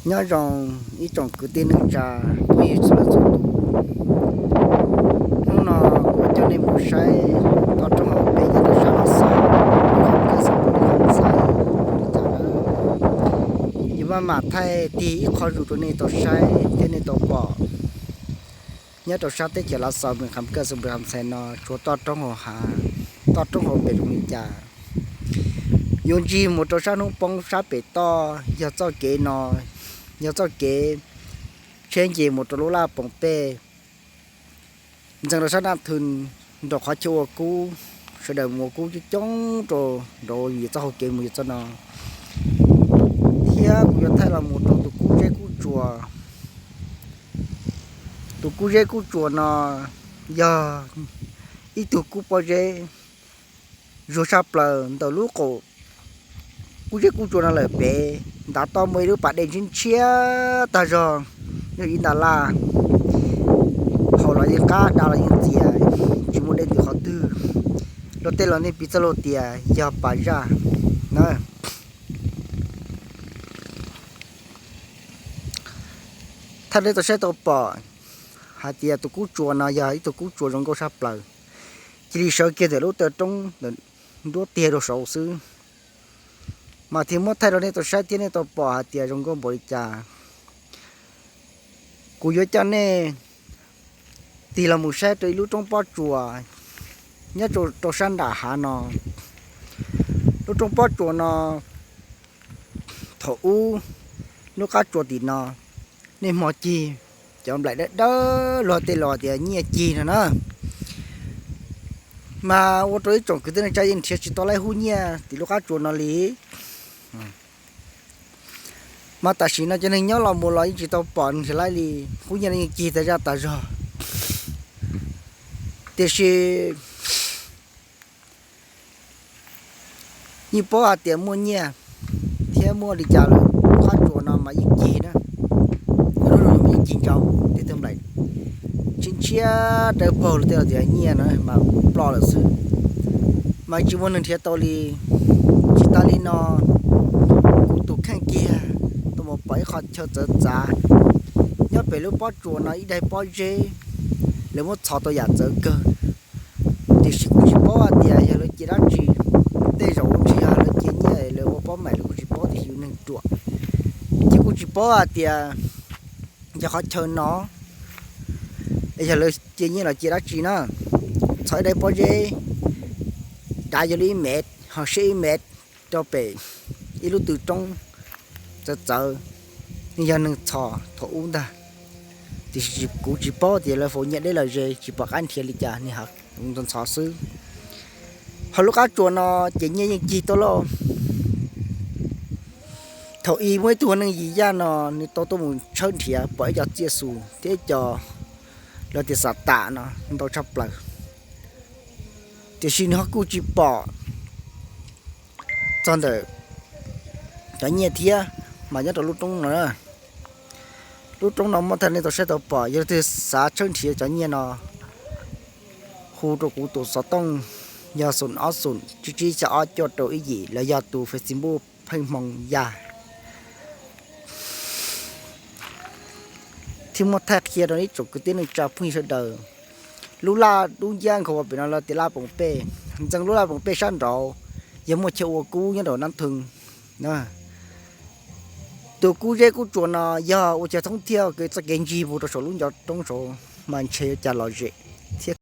Nyob zoo ib tsoom kwv tij neej tsa phooj ywg txhua leej txhua tus. Hnub no kuv coj nej mus saib toj roob hauv pes nyob rau sab Los Xos, Xos Pos Lis Kham Xais li cas na. Yuav maj mam thaij tig ib qho zus rau nej tau saib thiab nej tau pom. Nyob rau sab teb chaws Lav Xos, Mws Kham Kaj, Xos Pos Lis Kham Xais no tshuav toj roob hauv hav, toj roob hauv pes zoo li cas. Yuav ntsig mus rau sab hnub poob sab pem toj, yog txoj kev no, yog txoj kev tsheb nce mus rau lub laj Poos Pej, ntxeev rau sab Naj Thwj, nraum qhov chaw ua kub, sawv daws mus ua kub coob coob rau nraud, yuav txoj hau kev mus yuav txoj no. Thiab kuv yuav thaij los mus rau tus kub zeb kub tsuas. Tus kub zeb kub tsuas no yog ib tug kub pob zeb zuag tshaj plaws. Ntawm lub qaum kub zeb kub tsuas no lawm pem ntav toj muaj ib lub pas dej ntshiab ntshiab tag zog, yog ib nta laj, haus los yeej qab, da los yeej txias, tsis muaj dej ntws qhov twg. Luag tej laus nej piv txoj lus tias yog pas zaj na. Thaij nej tau saib tau pom hais tias tus kub tsuas no yog ib tug kub tsuas zoo nkauj tshaj plaws, cia li sawv kiag ntawm lub taw roob ntawm nruab tiag rau saud xwb. Mas thiaj muab thaij rau nej tau saib thiab nej tau pom hais tias zoo nkauj npaum li cas. Kuv yuav coj nej tig los mus saib rau ib lub roob pob tsuas nyob rau sab nram hav no. Lub roob pob tsuas no, thaum ub lub qab tsuas tim no, niaj hmo cig cov nplaim dawb dawb, luag tej laus tias nyiaj cig no na. Mas ua rau ib tsoom kwv tij neej tsa yeej nrhiav tsis tau laib hub nyiaj tim lub qab tsuas no li. Mas tam sim no cov neeg nyob los mus los yeej tsis tau pom nrhiav laib li, hub nyiaj no yeej cig tas zaj tas zog. Tiam sis yeej paub hais tias muaj nyiaj thiab muaj li cas lawm, lub qab tsuas no mas yeej cig na. Lub no mas yeej cig ntau, tej tug nplaim ntshiab ntshiab dawb paug, luag tej laus tias nyiaj no mas ploj lawm xwb, mas tsis muaj neeg nrhiav tau li. Tsis tas li no, kuv tus kheej kiag tau mus pom ib qho chaw txawv txav nyob pem lub pob tsuas no ib daim pob zeb, lawv muab txhos tau yam txawv kawg. Tiam sis kuv tsis paub hais tias yog lawv cia dab tsi, tej zaum ua ntsis yog lawv cia nyiaj lawv ua pob maim los kuv tsis paub, tiam sis yus neeg ruam, ces kuv tsis paub hais tias yog qhov chaw no es yog lawv cia nyiaj los cia dab tsi na. Txhos ib daim pob zeb dav yog li ib mev ho siab ib mev rau pem ib lub tw roob txawv txawv, nws yog neeg txhos thaum ub ntag. Tiam sis kuv tsis paub tias lawv faus nyiaj deb los ze, tsis pom qab nrhiav li cas, nws ntxhov ntxhov xwb. Ho lub qab tsuas no ces nyiaj yeej cig tau lauj. Thaum ub muaj ib tug neeg Yim Yaj no, nws tau tuaj mus tshawb nrhiav pom ib co txiaj xus thiab ib co lawv tias xav tam no ntau tshaj plaws, tiam sis nws ho kuj tsis pom txog ntawm cov nyiaj thiab, mas nyob rau lub roob no. Lub roob no muab thaij nej tau saib tau pom, yog leej twg xav tshawb nrhiav cov nyiaj no, hu rau kuv tus xov tooj yog xoom ob xoom tsib tsib xya ob cuaj rau ib yim los yog tus Facebook Pheej Hmoo Yaj. Thiab muab thaij qhia rau ib tsoom kwv tij neej tsa phooj ywg sawv daws, lub laj dub nciab nkhaus pem no lawv tias laj Poos Pej, ntxeev lub laj Poos Pej sab nraud yog muaj chaw ua kub nyob rau Nab Thwj. Tus kub zeb kub tsuas no yog ua chaw thoob thiab kev txoj kev ntsig mus rau saum lub ncov roob saud, mas ntshe yuav cas lom zem thiab.